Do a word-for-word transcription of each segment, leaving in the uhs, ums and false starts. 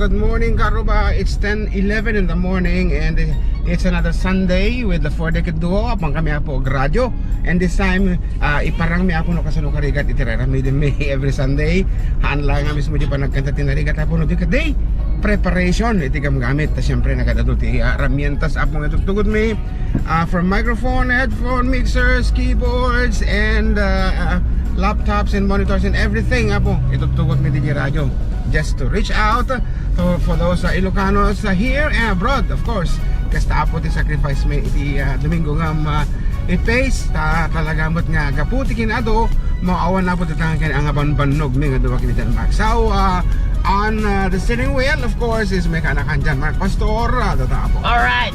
Good morning, Karuba. It's ten eleven in the morning and it's another Sunday with the Four Decade Duo. Apan kami, Apo, ag radyo. And this time, ah, iparang mi, Apo, no kasano karigat iti raramiden mi every Sunday. Haan lang nga mismo di panagkanta ti narigat, Apo, no di ket day preparation iti gamgamit. Ta siyempre, nagad-adu ti, ah, herramientas, Apo, nga ituttugot mi. Ah, from microphone, headphone, mixers, keyboards, and, ah, laptops and monitors and everything, Apo, ituttugot mi di radyo. Just to reach out to, for those, ah, Ilocanos, ah, here and abroad, of course. Kasta, Apo, ti sacrifice mi iti, ah, Domingo nga, um, ah, it pays, ta talaga met nga gapu ti kinaadu, maawan, Apo, ti tangan ken nga banbannog mi nga dua ken ni John Mark. So, ah, on, ah, the steering wheel, of course, is may kanakan John Mark Pastor, ah, data, Apo. Alright.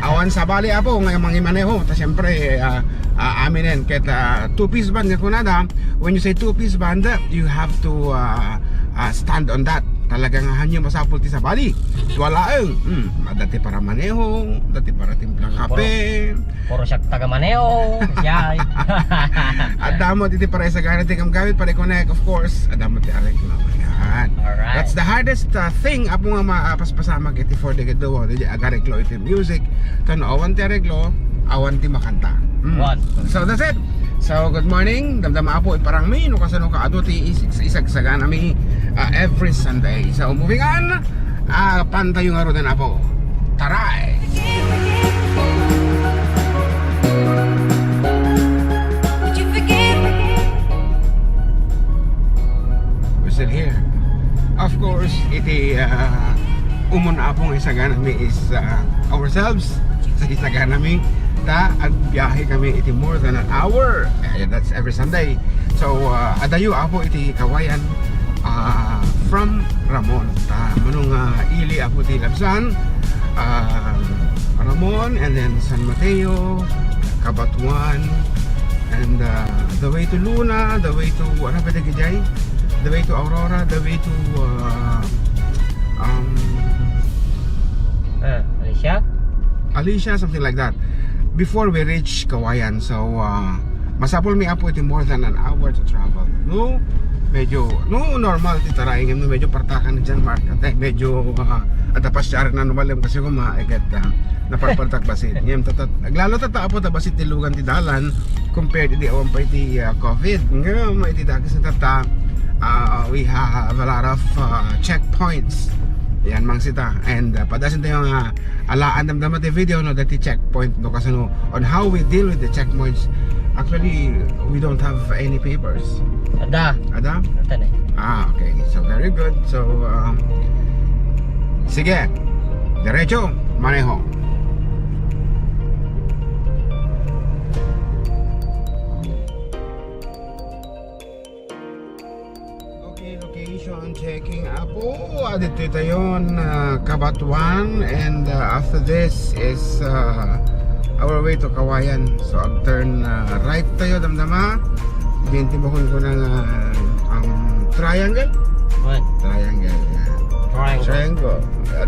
Awan sabali, Apo, nga mangimaneho. Ta siyempre, ah, ah, aminen ket, ah, two-piece band nga kunada. When you say two-piece band, you have to, ah, ah, stand on that. Talaga nga hanyo masapul ti sabali. Wala, eh. Hmm, adda ti para maneho, adda ti para timpla kape. Puro siak taga Maneo, siya. Adda met iti para isagana ti gamgamit, para i-connect, of course. Adda met ti areklo. Ayan. Alright. That's the hardest, uh, thing, Apo, nga ma-, ah, paspasamak iti Four Decade Duo, di agareklo iti music. Kano awan ti areklo, awan ti makanta. Mm. One. So that's it. So good morning. Damdama, Apo, iparang mi no kasano kaadu ti is-, isagsaganami, uh, every Sunday. So moving on. Ah, pantayo ngaruden, Apo. Taray! We're still here. Of course, iti, ah, umuna, Apo, nga isagana mi is, ah, ourselves. Sa isagana mi, ta agbiahe kami iti more than an hour. Eh, that's every Sunday. So, ah, adayo, Apo, iti Cauayan, ah, from Ramon. Ta, mano nga ili, Apo, ti labsan, ah, Ramon, and then San Mateo, Cabatuan, and, ah, the way to Luna, the way to, ano ba dagiti jay? The way to Aurora, the way to, ah, um, Ah, Alicia? Alicia, something like that. Before we reach Cauayan, so, uh, masapul mi, Apo, iti more than an hour to travel. No? Medyo, no, normal ti taraingem, no, medyo partakan ni John Mark. Ate, medyo, uh, adda pa siya rin, ano, malim kasi kuma, eh, ket, uh, naparpartak basit. Ngem, tatat-, aglalo tata, Apo, ta basit ti lugan ti dalan compared idi awan pa iti, uh, covid. Ngem, iti dakes nga tata, uh, we have a lot of, uh, checkpoints. Yan, mangsita. And, uh, padasen tayo nga alaan damdama ti video, no, dati checkpoint, no, kasano, on how we deal with the checkpoints. Actually, we don't have any papers. Ada. Ada? Atan eh. Ah, okay. So, very good. So, um, sige. Derecho, maneho. Okay, location checking, Apo. Adito tayo na Cabatuan, and, uh, after this is, uh, our way to Cauayan. So, ag-turn, uh, right tayo, damdama. Diyan ti makunkuna nga, um, triangle? What? Triangle, yeah. Triangle. Triangle.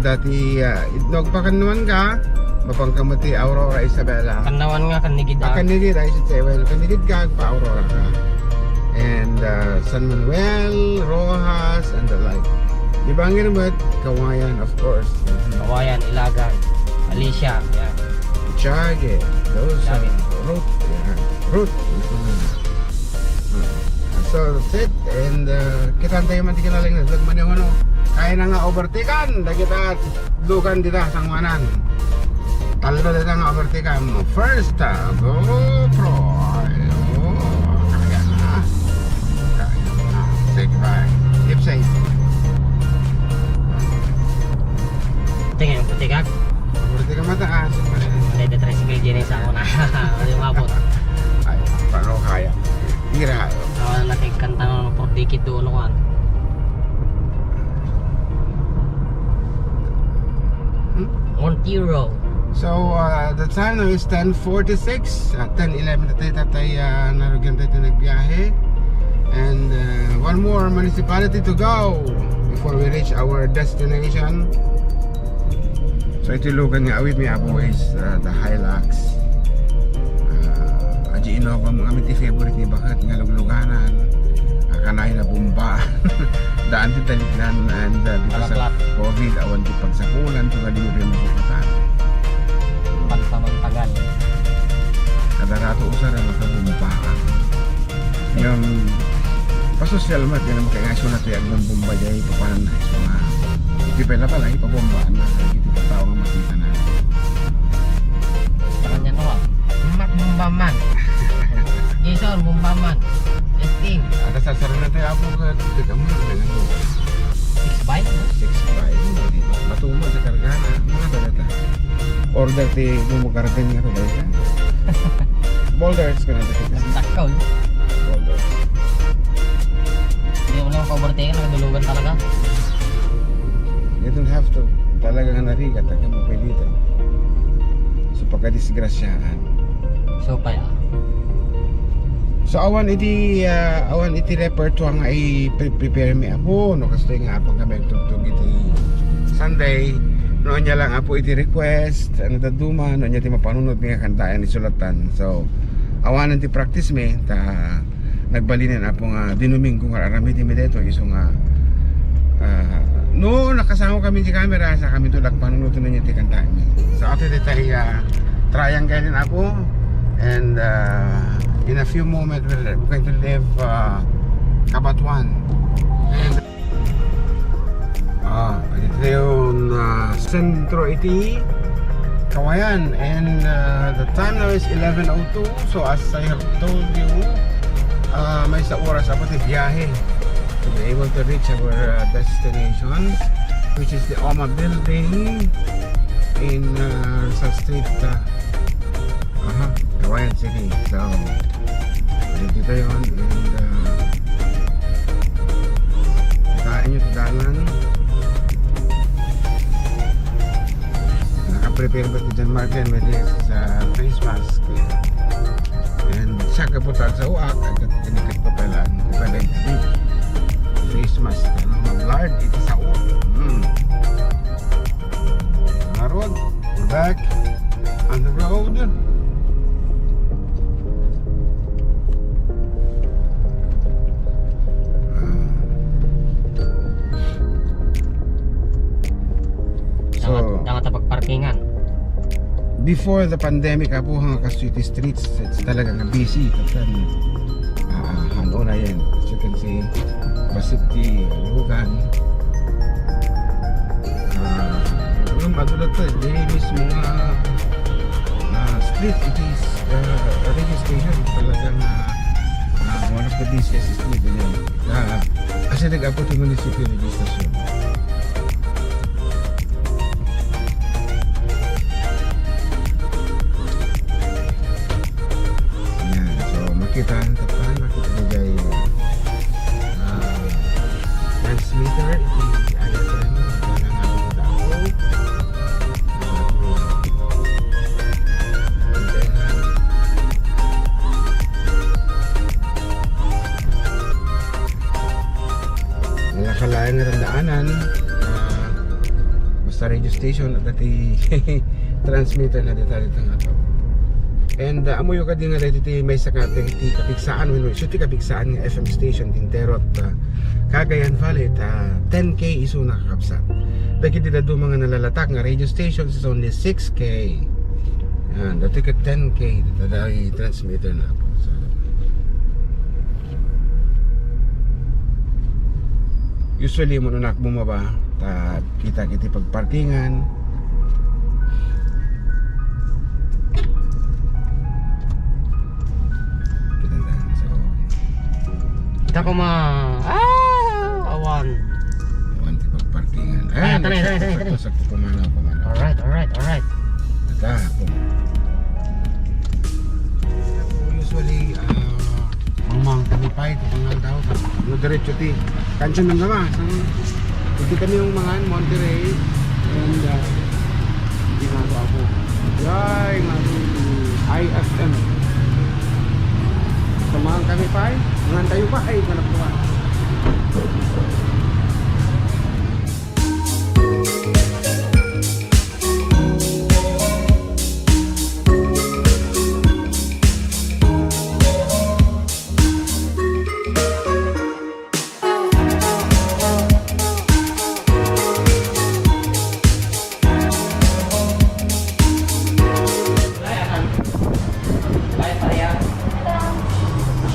Dati, ah, no agpakannuan ka, mapanka met ti Aurora Isabela. Kannawan nga, kannigid. Ah, kannigid, ay, si Chewen. Kannigid ka, agpa-Aurora ka. And, ah, San Manuel, Roxas, and the like. Di ba, ang met, Cauayan, of course. Mhm. Cauayan, Ilagan, Alicia, yeah. Chague, those, ah, Chague. Route, yeah. Route. Mhm. So, that's it. And, uh, kitaan tayo man ti kinalaing na vlog man yung ano. Kaya na nga overtaken. Dagita, lugan dita, sanguanan. Tallo dita nga overtaken. First, uh, GoPro. Oh, kaya na. Kaya na. Safe ride. Keep safe. Tingin, puti ka? Overtaken mataas. Hindi, the tricycle dyan sa ako na. Ano yung mabot? Ay, paano kaya? Ira. Awan na kay kanta nga for decade do, ano, kuwan. Hmm? Montero. So, uh, the time now is ten forty-six, uh, ten eleven na tayo, tatay, uh, narugan tayo, tayo nagbiyahe. And, uh, one more municipality to go before we reach our destination. So, iti lugan nga awit mi, Apo, is, uh, the Hilux. Uh, aji Innova mo kami ti favorite ni baket nga lugluganan. Kanay na bomba. Daan ti talikdan and, uh, because of Alaklat. COVID, awan ti pagsapulan, so nga di mo rin masukatan. Pagpamantagan. Kada rato usar ang makabumbaan. Yung pasosyal met, yung makaingaso na ti agbomba jay, papanan na iso nga. Iti pala pala, ipabombaan na, iti tao nga makita na. Parang yan, oh. Mat bombaman. Jason, bombaman. Justin. Ada sasaran na tayo, apo, ka, tigam mo, ano, Six by? Six by, hindi ba? Matuman sa kargana. Mga talaga. Order ti Momo Garden nga to, guys, ha? Boulders ka na, guys. Ang dakkel. Boulders. Hindi mo lang pa-overtake, nakadulugan talaga. You don't have to. Talaga nga narigat, at yung pwede ito. So, pagkadisgrasyaan. So, pa, ah. So, awan iti, ah, awan iti repertoire nga i-pre-, prepare mi, apo, no, kastoy nga, apo, nga agtugtog iti Sunday, no, anya lang, apo, iti request, ano, daduma, no, anya ti mapanunot mi nga kantaen, isulatan. So, awanan ti practice mi, ta, nagbalinen, apo, nga, di Domingo nga aramid mi dito, iso nga, ah, no, nakasama kami ti camera, sa kami to, nagpanunot, no, anya ti kantaen mi. So, ato, dito, ah, Triangle din ako. And, uh, in a few moments, we're going to leave, uh, Cabatuan. And, uh, ito yung, uh, sentro iti Cauayan. And, uh, the time now is eleven oh two. So, as I have told you, uh, maysa oras apo ti biyahe to be able to reach our, uh, destination, which is the OMA building in, uh, Rizal Street, uh, Aha, Cauayan City. So, dito tayo, and, uh, kain nyo sa dalan. Naka-prepare ba si John Martin with his, uh, face mask? And siya kaputan sa uak, agad tinikit ko pala, pala yung face mask, ano, mag-lard, ito sa uak. Hmm. Narod. We're back on the road. Ah. So, dapat, dapat pagparkingan. Before the pandemic, apo, nga kastoy ti streets, it's talaga nga busy. Katan, ah, han-o na yan. As you can see, bassit ti lugan. Ah, ngem adu latta, di mismo nga, ah, street, it is, ah, registration. Talaga nga, ah, one of the busiest street din. Ah, as in, nag-apo ti munisipyo registration. Ayan, so, makita, tapan, makita ni Jay, ah, transmitter, iti I F M, para nga ako tao. Nalakalayan nga daanan, ah, basta radio station at ati transmitter na detalye nga to. And, ah, amuyo kadi nga daytoy ti maysa ka ti, ti kapigsaan wenno isu ti kapigsaan nga F M station ti inter-, ah, Cagayan Valley, ta ten K isu nakakabsat. Dagiti dadduma nga nalalatak nga radio station is only six K. Yan, daytoy ket ten K, daytoy transmitter na po. So, usually, mo nak bumaba, ta kita kiti pagparkingan. Kita na, so, kita ko ma-, ah, awan. Awan ti pagparkingan. Ah, ayan, tara, tara, tara, tara. Sakto, sakto, pumanaw, pumanaw. Alright, alright, alright. Ata, pum-, usually, ah, Mangmang kami pay, iti pangaldaw. No, diretso ti kansion ng gama. So, iti kami yung mga Monterey. And, uh, ginagawa ko. Yay, nga I F M. Samahan kami pay. Mangan tayo pay. Ay, ganap ko ba?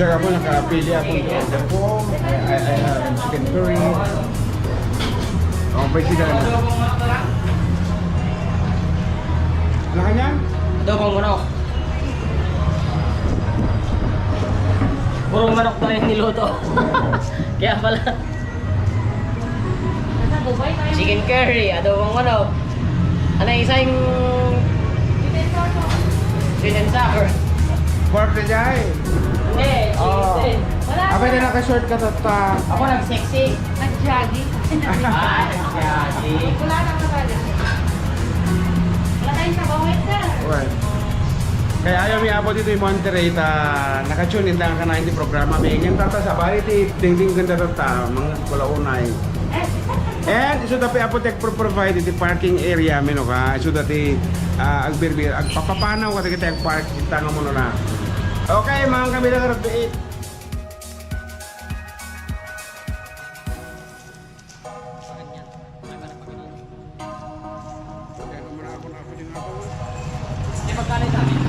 Ako, nakapili ako ng order ko. I, I, I have chicken curry. Oh, president. Ano kanya? Adobong manok. Puro manok na yung niluto. Kaya pala. Chicken curry, adobong manok. Ano yung isa yung sweet and sour? Pork na dyan. Hindi, Oh. chicken. Wala. Abay na naka-short ka, tata. Ako nag-sexy. Nag-jogging. Ah, nag-jogging. Wala na ka talaga. Wala tayong sabaw, eh, sir. Well, kaya ayaw mi apo dito yung Monterrey ta naka-tune in lang ka na hindi programa. May ingin tata sa bahay, ti dingding ganda tata, mga kulaunay. And isu dapay apo ti agpro-provide iti parking area, mino ka. Isu dati, ah, agbirbir, agpapapanaw ka dagiti agpark, kita nga muna na. Okay, mga kami lang, Rugby eight. Di magkano sa amin?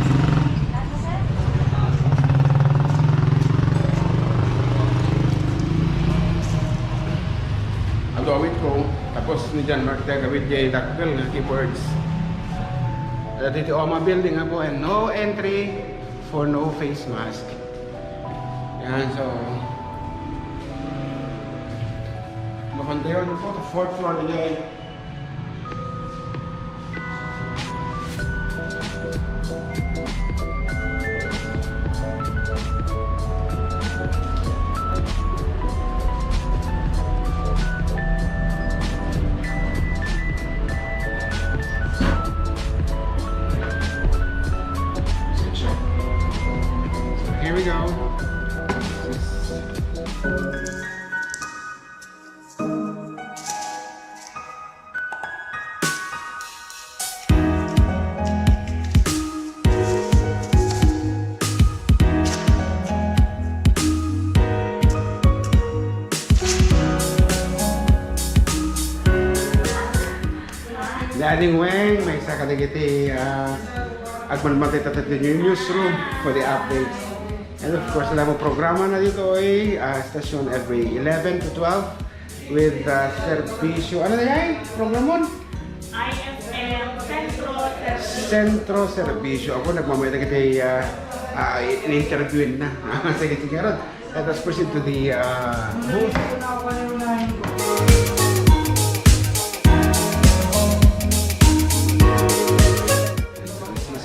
Agawid ko, tapos ni John Mark, agawid jay dakkel nga keyboards. Dati ti Oma Building apo, and no entry for no face mask. Yan, so, mapantayon po, fourth floor, jay. Here we go. Daddy Weng, maysa kadagiti, ah, agmanmatay tatta iti newsroom for the updates. And of course, alam mo, programa na dito ay, ah, station every eleven to twelve with, ah, Servisyo. Ano na yan? Programon? I S M Centro Service. Centro Servicio. Ako, nagmamay na kita, ah, ah, in-interviewin na. Sige, sige, Rod. Let us proceed to the, ah, booth. This is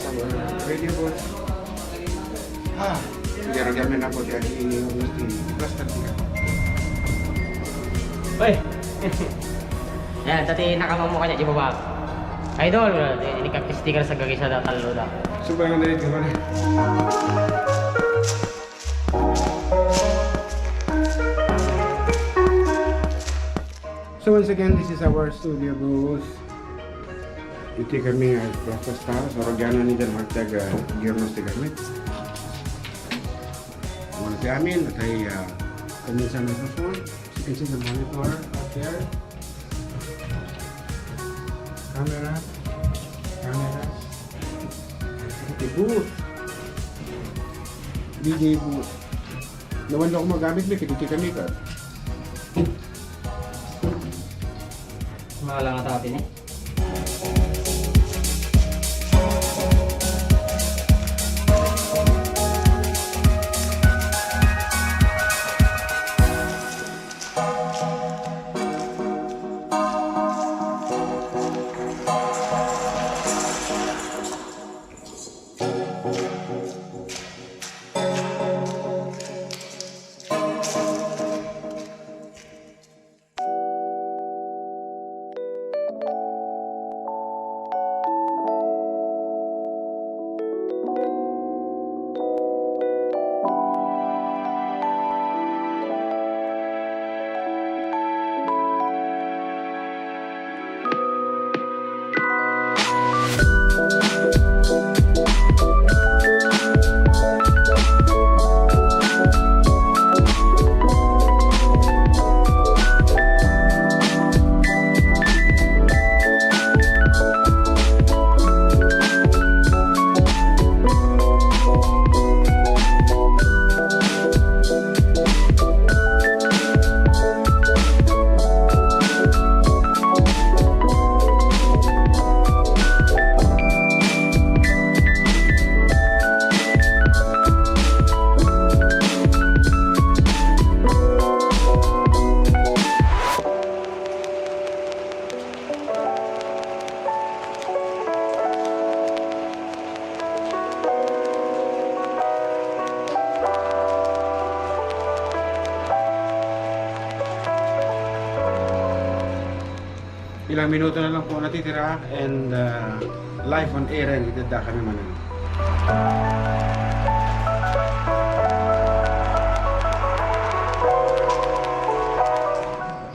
our radio booth. Ah, pero kami na po, kaya ini-, ini-, basta di ako. Hoy! Yan, dati nakamamo ka niya, di ba ba? Idol, ini ka sticker sa gagisa da, talo da. Super nga na rin, gano'n. So once again, this is our studio booth. Iti kami nga broadcast star, so ragyanan ni Jan Martag, ah, Girnos ti gamit. Muna ti amin, atay, ah, kami sa microphone. You can see the monitor out there. Camera. Camera. Iti booth. D J booth. Nawan ako magamit, may kiti kami ka. Mahal nga tayo, eh. Ilang minuto na lang po natitira and, ah, live on air yan, itedda kami manen.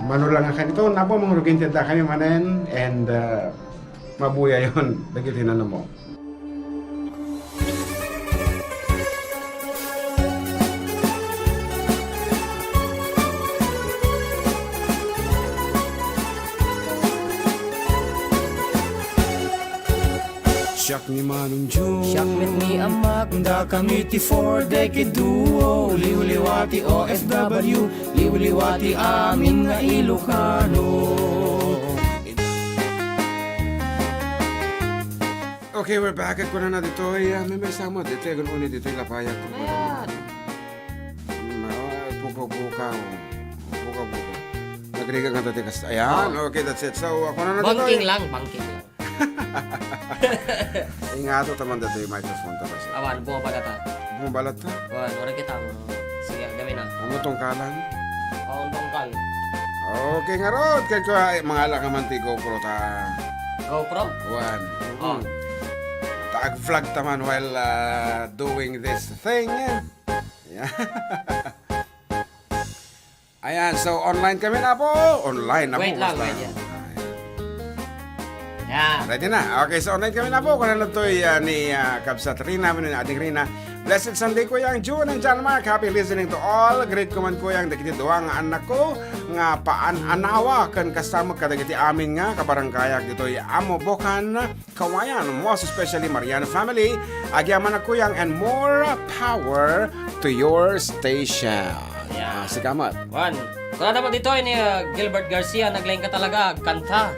Mano lang nga kanito, napo, mangrugin, itedda kami manen and, ah, mabuya yon, dagiti nanamo. Siak ni Manong Jun. Siak met ni Amak. Dakami ti Four Decade Duo. Liwliwa ti O F W. Liwliwa ti amin nga Ilocano. Okay, we're back. Kunana ditoy, ah, may, may sama ditoy, kun uni ditoy, lapayan ko. Ayan. Mm, ah, bukaw-bukaw. Bukaw-bukaw. Nagrigat nga dati kas-, ayan, oh, okay, that's it. So, ah, kunana ditoy. Bangking lang, bangking lang. Ingato ta man dati yung microphone ta kasi. Awan, bumabalata. Bumabalata? Awan, wala kita mo. Sige, dami na. Amo tungkalan? Oo, tungkal. Okay, ngarud, kay ko, ay, mangala ka man ti GoPro ta. GoPro? One. Oh. Mm. Ta ag-vlog ta man while, uh, doing this thing. Yeah. Ayan, so online kami na po. Online na po. Wait lang, basta. Wait, yeah. Ayan. Yan. Ready na. Okay, so online kami na po. Kung ano to, uh, ni, uh, Kabsat Rina, ni Ading Rina. Blessed Sunday, Kuyang June and John Mark. Happy listening to all. Greet ko man, Kuyang, dagiti dua nga anak ko nga paan-anawa ken kastamok kadagiti amin nga kabaranggayak ditoy Amobokan, Kawayan, most especially Mariano family. Agyamanak, Kuyang, and more power to your station. Yeah. Ah, sika met. One. Kunana mo ditoy ni, uh, Gilbert Garcia, "Naglaing ka talaga, agkanta."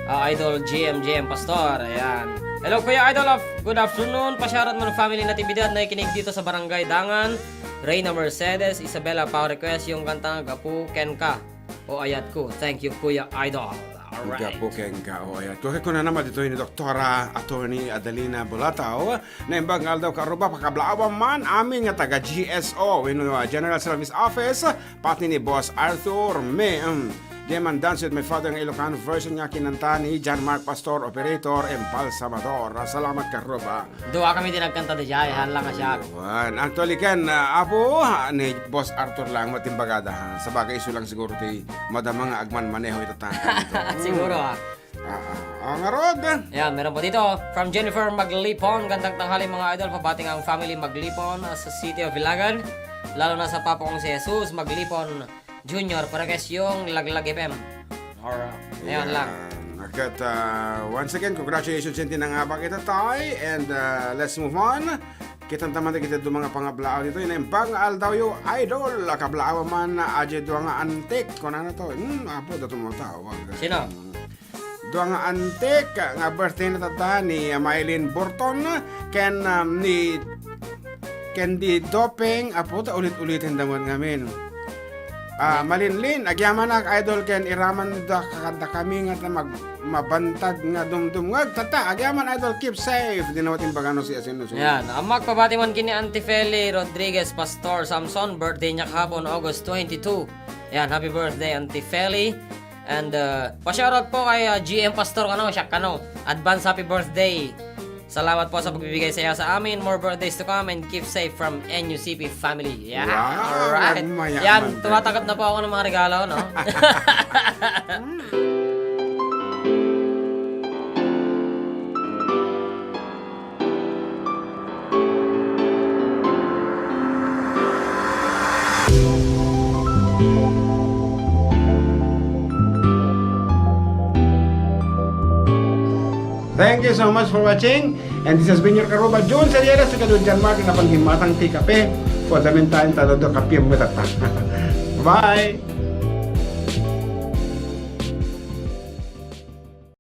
Ah, Idol G M, G M Pastor, ayan. "Hello, Kuya Idol, of, good afternoon. Pasyarat mo ng family Natividad na ikinig dito sa Barangay Dangan. Reyna Mercedes, Isabela, power request yung kantang Gapu Kenka o Ayat Ko. Thank you, Kuya Idol." Alright. Gapu Kenka o Ayat Ko. Kay kunana man ditoy ni Doktora Attorney Adelina Bulataw, naimbag nga aldaw, karuba, pakablaawan man amin nga taga G S O, wenno, uh, General Service Office, pati ni Boss Arthur, me, um, Diay man Dance with My Father nga Ilocano version nga kinanta ni John Mark Pastor, operator, embalsamador. Ah, salamat, karuba. Dua kami ti nagkanta daydiay, haan lang nga siak. Wan. Actually, ken, ah, Apo, ah, ni Boss Arthur lang, matimbagada, ha. Sa bagay, isu lang siguro ti madama nga agmanmaneho ita ta. Siguro, ah. Ah, ah. Ah, ngarud. Ayan, meron po dito. From Jennifer Maglipon, gandang tanghali, mga idol. Pabati nga ang family Maglipon, ah, sa City of Ilagan. Lalo na sa papa kong si Jesus Maglipon Junior, para kay yung Laglag F M. Or, ayun lang. Ayan. Ket, ah, once again, congratulations, Senti, nangabak ita tay. And, ah, let's move on. Kita taman kita duma nga pangablaaw dito. Inembang aldaw yo, idol. Kablaaw man, ah, aje dua nga antik. Kunana to. Hmm, apo, dato mo tawag. Sino? Hmm. Dua nga antik nga birthday na tata ni Mylene Burton ken, um, ni Candy Doping, apo, ta ulit-ulitin da met ngamin. Ah, Malinlin, agyamanak, idol, ken iraman da, da kami nga ta mag-, mabantad nga dumdumngeg. Tata, agyaman, idol, keep safe. Di na met imbagano si Asin Nusu. Yan, ang magpabati man kini Auntie Feli Rodriguez, Pastor Samson, birthday niya kahapon, August twenty-two. Yan, happy birthday, Auntie Feli. And, uh, pa-shoutout po kay, uh, G M Pastor, ano, siya, ano, advance happy birthday. Salamat po sa pagbibigay saya sa amin. More birthdays to come and keep safe from N U C P family. Yeah. Wow, alright. Nagmayaman. Yan, tumatanggap na po ako ng mga regalo, no? Thank you so much for watching. And this has been your Karuba, Jun Seriera, sa kadwa John Martin, napan himmatang ti kape. For the meantime, tado do kape mo tata. Bye!